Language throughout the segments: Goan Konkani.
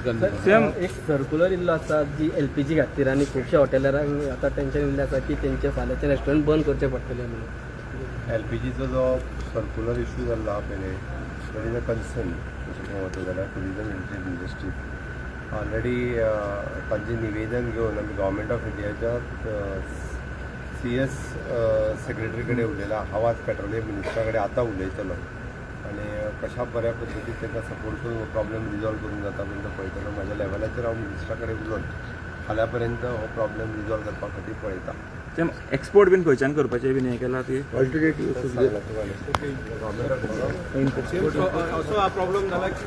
सेम. एक सर्क्युलर इल्लो आसा जी एलपीजी खातीर आनी खुबश्या हॉटेलरांक आतां टेन्शन इल्लें आसा की तेंचे फाल्यांचे रेस्टॉरंट बंद करचें पडटलें म्हणून. एलपीजीचो जो सर्क्युलर इशू जाल्लो आहा पळय, that is a concern. तशें पळोवंक वता जाल्यार टुरिजम रिलेटेड इंडस्ट्री ऑलरेडी तांचें निवेदन घेवन आमी गव्हर्मेंट ऑफ इंडियाच्या सीएस सेक्रेटरी कडेन उलयला. हांव आज पेट्रोलियम मिनिस्टरा कडेन आतां उलयतलो आनी कशा बऱ्या पद्दतीन तांकां सपोर्ट करून हो प्रॉब्लेम रिजॉल्व करूंक जाता म्हणून तो पळयतलो. म्हाज्या लेवलाचेर हांव मिनिस्टरा कडेन उलोवन फाल्यां पर्यंत हो प्रॉब्लेम रिजॉल्व करपा खातीर पळयता. ते एक्सपोर्ट बीन खंयच्यान करपाचें बीन हें केलां ती? सांगलां तुका गव्हर्मेंट ऑफ इंडिया. असो हा प्रॉब्लेम जाला की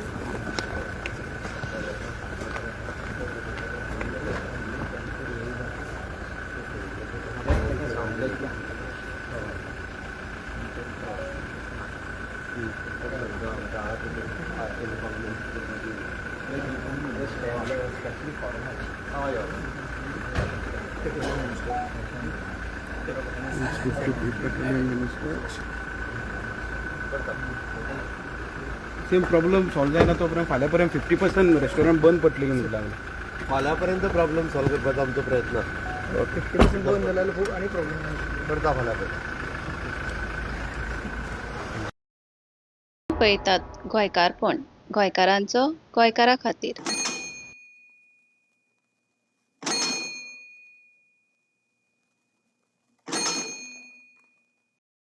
सेम प्रॉब्लेम सॉल्व जायना तो पर्यंत फाल्यां पर्यंत 50% रेस्टॉरंट बंद पडटली म्हणून लागले. फाल्यां पर्यंत प्रॉब्लेम सॉल्व करपाचो आमचो प्रयत्न. 50% बंद जाल्यार खूब आनी प्रॉब्लेम. करता फाल्यां पर्यंत. पळयतात गोंयकारपण, गोंयकारांचो गोंयकारा खातीर.